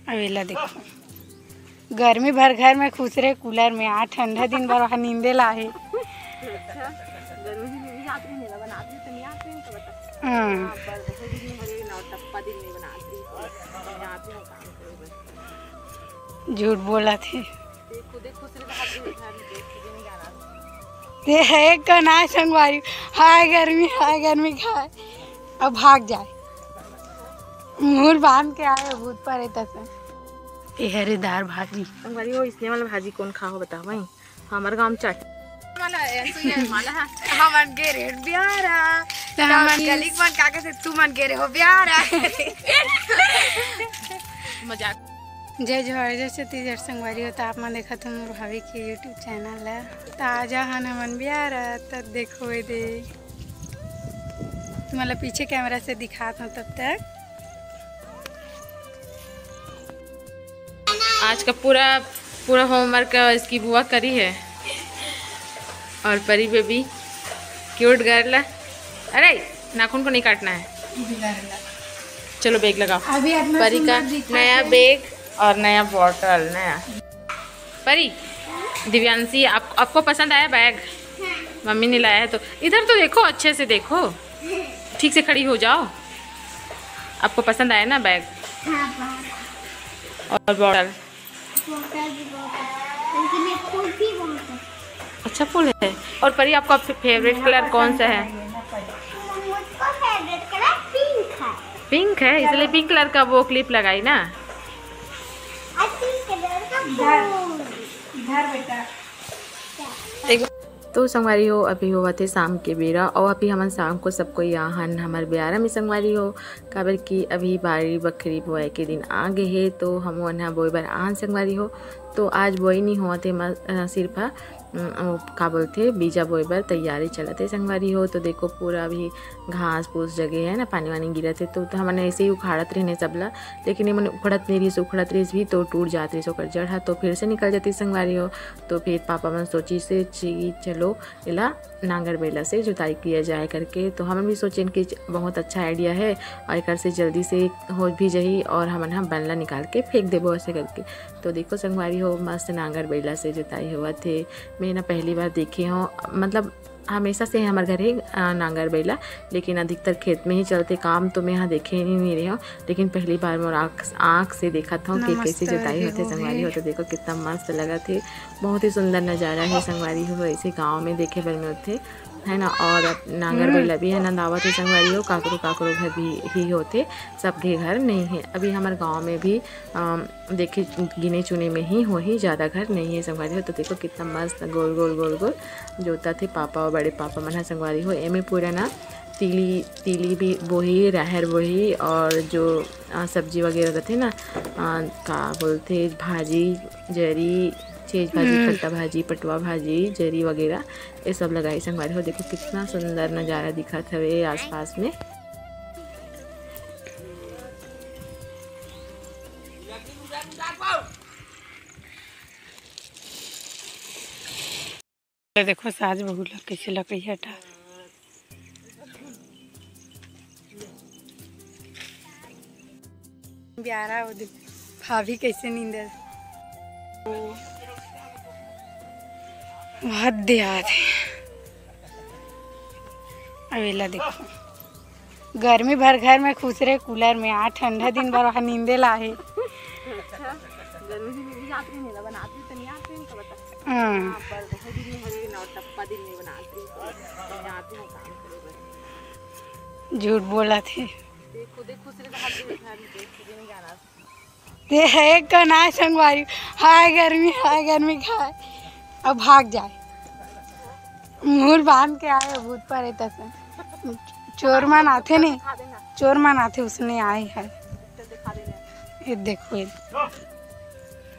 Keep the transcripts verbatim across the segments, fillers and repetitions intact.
अब एला देखो, गर्मी भर घर में खुश रहे, कूलर में, आ ठंडा दिन भर वहाँ नींदे ला हे। हाँ। झूठ बोला थे। ते है का ना संगवारी, हाय गर्मी, हाय गर्मी खाए, अब भाग जाए। मुहूर बांध के आए भूत परे तसन। ए हरे दार भाजी। संगवारी हो, इसने वाला भाजी कौन खा हो बताओ भाई। हमर गांव चाट वाला है, ऐसे ही है, वाला है। हमन गे रे बियारा। त हमन गली मन का कहते, तू मन गे रे हो बियारा। मजाक। जय जोहार, जय छत्तीसगढ़ संगवारी हो। त आप मन देखत हो मोर भाभी के YouTube चैनल ला। त आजा हन हमन बियारा, त देखो ए दे। तुम्हारा पीछे कैमरा से दिखात हूँ तब तक। आज का पूरा, पूरा होमवर्क इसकी बुआ करी है। और परी बेबी, क्यूट गर्ल। अरे, नाखून को नहीं काटना है। चलो, बैग लगाओ। अभी अपना परी का सुंदर दिखा नया के बैग और नया बॉटल, नया। परी, दिव्यांशी, आप, आपको पसंद आया बैग? मम्मी ने लाया है तो इधर तो देखो, अच्छे से देखो, ठीक से खड़ी हो जाओ। आपको पसंद आया ना बैग? हाँ, बहुत। और बॉटल? बॉटल भी बहुत है। इसमें फूल भी बहुत है। अच्छा फूल है। और परी, आपका फेवरेट कलर कौन सा है? मुझको फेवरेट कलर पिंक है। पिंक है, इसलिए पिंक कलर का वो क्लिप लगाई ना। और पिंक कलर का फूल। इधर बेटा। तो संगवारी हो, अभी होवत हे शाम के बेरा, और अभी हमन शाम को सब कोई आहन हमर बियारा में संगवारी हो, काबर कि अभी बाड़ी बखरी बोए के दिन आ गे हे, तो हमन ह बोए बर आहन संगवारी हो। तो आज बोई नहीं होवत हे, म-, अ, सिर्फ ह, अम, वो का बोलथे, बीजा बोए बर तैयारी चलत हे संगवारी हो। तो देखो, पूरा अभी घास फूस जगे हे ना, पानी वानी गिरत हे, तो, तो हमन ऐसे ही उखाड़त रहने सबला, लेकिन ये मन उखड़त नहीं रहिस, उखड़त रहिस भी तो टूट जात रहिस ओकर जड़ ह, तो फिर से निकल जाती संगवारी हो। तो फिर पापा मन सोचिस हे कि चलो एला नांगर बैला से जुताई किया जाए करके। तो हमन भी सोचेन कि बहुत अच्छा आइडिया है और एकर से जल्दी से हो भी जही और हमन ह बन ला निकाल के फेंक देबो ऐसे करके। तो देखो संगवारी हो, मस्त नांगर बैला से जुताई होवत हे। मैं ना पहली बार देखे हूँ, मतलब हमेशा से हमर घर हे, अ, नांगर बैला, लेकिन अधिकतर खेत में ही चलथे काम, तो मैं यहाँ देखे ही नहीं रहे हूँ। लेकिन पहली बार मोर आँख, आँख से देखत हूँ कि कैसे जुताई होथे संगवारी हो। तो देखो कितना मस्त लगत हे, बहुत ही सुंदर नजारा है संगवारी हो, ऐसे गाँव में देखे बर मिलथे, है ना। और नांगर बैला भी है ना, दावत है संगवारी हो, काकरो काकरो घर भी ही होथे, सबके घर नहीं है। अभी हमारे गाँव में भी अम, देखे गिने चुने में ही होही, ज़्यादा घर नहीं है संगवारी हो। तो देखो कितना मस्त गोल गोल गोल गोल जोतथे पापा और बड़े पापा मन ह संगवारी हो। एमे पूरा ना तिली, तिली भी बोही, राहर बोही और जो, अ, सब्जी वगैरह रथे ना, अ, का बोलथे, भाजी, जरी, चेज भाजी, हम्म। खट्टा भाजी, पटवा भाजी, जरी वगैरह ये सब लगाई संगवारी हो। देखो कितना सुंदर नज़ारा दिखत हवे आसपास में। देखो सास बहू ला कैसे लकड़ी हटा। प्यारा वो देख, भाभी कैसे नींदे। बहुत याद है। अब एला देखो। गर्मी भर घर में खुश रहे, कूलर में, आ ठंडा दिन भर वहाँ नींदे ला हे। अच्छा, गर्मी दिन में भी जात रही, मेला बनात रही, तनी आत रही, तो बता। हाँ। हाँ, पर बहुत दिन में हरे नौ टप्पा दिन में बनात रही, तो मैं आती हूँ काम करे बर। झूठ बोला थे। देखो, देखो, सिर्फ हाथ में, हाथ में, देखो, नहीं जाना। ते है का ना संगवारी, हाय गर्मी, हाय गर्मी खाए, अब भाग जाए। मुहूर बांध के आए भूत परे तसन। चोर मन आथे नहीं, चोर मन आथे उसने आए है। ये देखो, ये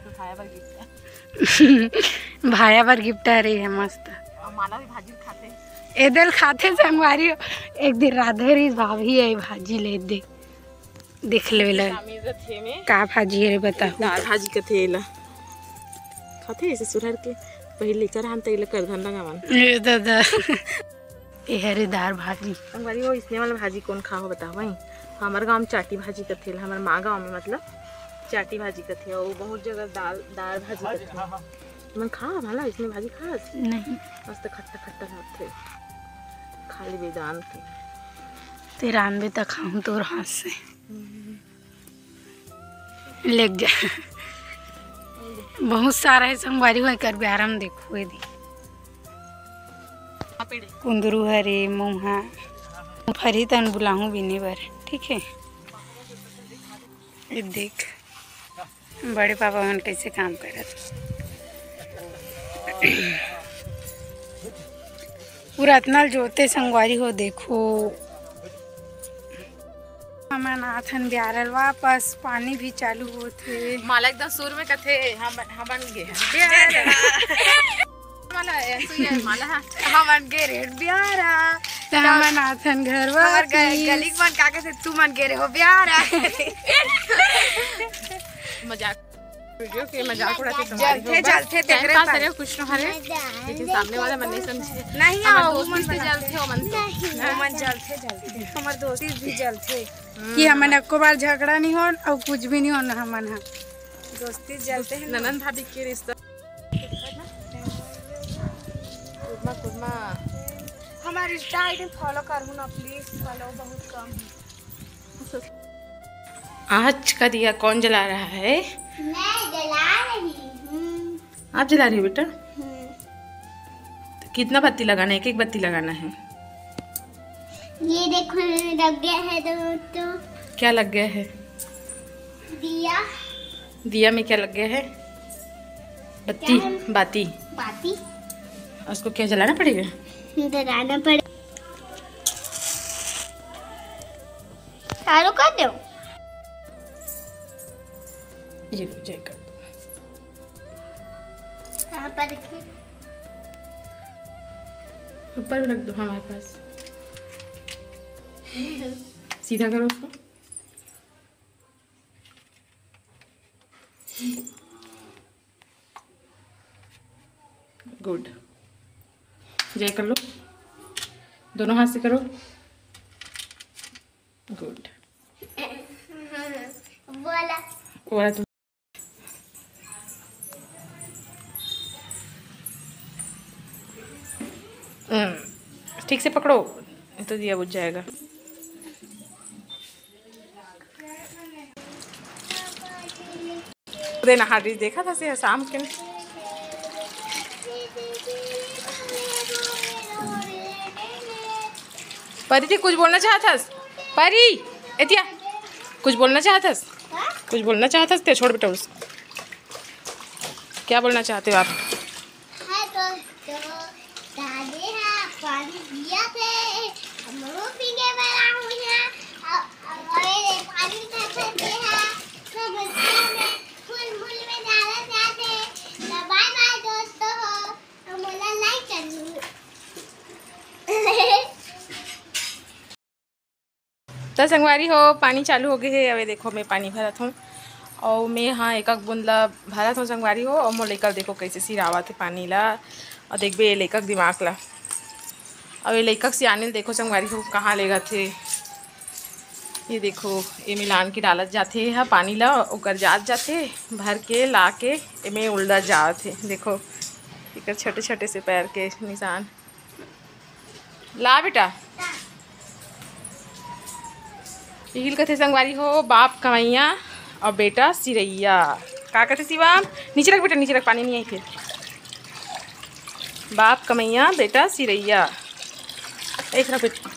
भाया बर गिफ्ट है। भाया बर गिफ्ट आ रही है मस्त। माला भी भाजी खाते। एदल खाते संगवारी हो। एक दिन राधे रही भाभी आई भाजी ले दे। देख लेवे ला। का भाजी है बताओ? दाल भाजी कथे एला। खाथे ससुरार के पहले कर हम तैला कर धन लगावन। ए दादा। ए हरे दार भाजी। संगवारी हो, इसने वाला भाजी कौन खा हो बताओ भाई? हमार गांव में चाटी भाजी कथे एला, हमार माँ गांव में मतलब। चाटी भाजी कथे, अउ बहुत जगह दाल, दाल भाजी कथे। हाँ, हाँ। तुमन खा भाला, इसने भाजी खास? नहीं। मस्त खट्टा खट्टा होथे, खाली बेदान के। ते रांधबे त खाहूं तोर हाथ से। हम्म। लेग जा। बहुत सारा हे संगवारी हो, एकर बिहार में देखो, ये दे। कुंदरू हरे, मुहा, फरी तन बुलाहूं बिने बर, ठीक है? ये देख, बड़े पापा मन कैसे काम करत। पूरा अतना जोते संगवारी हो, देखो। हमन आथन बियारा ल वापस, पानी भी चालू होत हे। माला एकदम सुर में कथे, "हम, हमन गे हन बियारा।" माला, ऐसे ही है, माला, "हमन गे रेन बियारा।" त हमन आथन घर हमर ग-, वापस। गली के मन का कथे, "तुमन गे रहे हो बियारा।" मजाक। वीडियो के मजाक उड़ाते तुम्हारी जलथे, होगा। जलथे, time तेकरे पास पर। अरे कुछ न हरे, लेकिन सामने वाला मन नहीं समझे। नहीं, हमर हाँ, दोस्ती से जलथे, ओमन तो। नहीं, ओमन जलथे, जलथे। हमर दोस्ती भी जलथे। हम्म। कि हमन एको बार झगड़ा नहीं होन अउ कुछ भी नहीं होन हमन ह। दोस्ती जलथे हैं ना। ननद भाभी के रिश्ता। कुरमा, कुरमा। हमारे Insta ID follow करहु ना please, follow बहुत कम है। आज का दिया कौन जला रहा है? मैं जला रही हूँ। आप जला रही हो बेटा? हम्म। तो कितना बत्ती लगाना है? एक एक बत्ती लगाना है। ये देखो, लग गया है दोस्तों। क्या लग गया है? दिया। दिया में क्या लग गया है? बत्ती। क्या है? बाती। बाती। उसको क्या जलाना पड़ेगा? जलाना पड़े। चालू कर दो। ये लो, जय कर दो। यहाँ पर रखिए। ऊपर रख दो हमारे पास। सीधा करो उसको। Good। जय कर लो, दोनों हाथ से करो। Good। बोला। बोला तुम। हम्म, ठीक से पकड़ो, नहीं तो दिया बुझ जाएगा। देना हार्ड डिस्क देखा था से शाम के। परी जी कुछ बोलना चाहत हस? परी, एतिया, कुछ बोलना चाहत हस? कुछ बोलना चाहत हस? ते छोड़ बेटा उसको। क्या बोलना चाहते हो आप? हाय दोस्तों, दादी हा पानी दिया थे, हमरो पीने वाला हूँ यहाँ। अ-, अ-, अरे, पानी का छन दे हा, तो बच्चा में फूल मूल में डाला जाते। तो बाय बाय दोस्तों हो, तो मोला लाइक कर दो। त संगवारी हो, पानी चालू हो गए हे। अबे देखो, मैं पानी भरत हूँ और मैं हाँ एक एक बूंद ला भरत हूँ संगवारी हो। और मोर लइका देखो कैसे सिरावत हे पानी ला, और देखबे ये लइका के दिमाग ला। और ये लइका के सियानी ल देखो संगवारी हो, कहाँ ले जाथे। ये देखो, ये मिलान के डालत जाथे हा पानी ला, ओकर जात जाथे भर के ला के एमे उल्दा जात हे। देखो एकर छोटे छोटे से पैर के निशान। ला बेटा, इहिल कथे संगवारी हो, बाप कमैया और बेटा सिरैया। का कथे शिवम? नीचे रख बेटा, नीचे रख, पानी नहीं आई फिर। बाप कमैया, बेटा सिरैया। एक रख बेटा।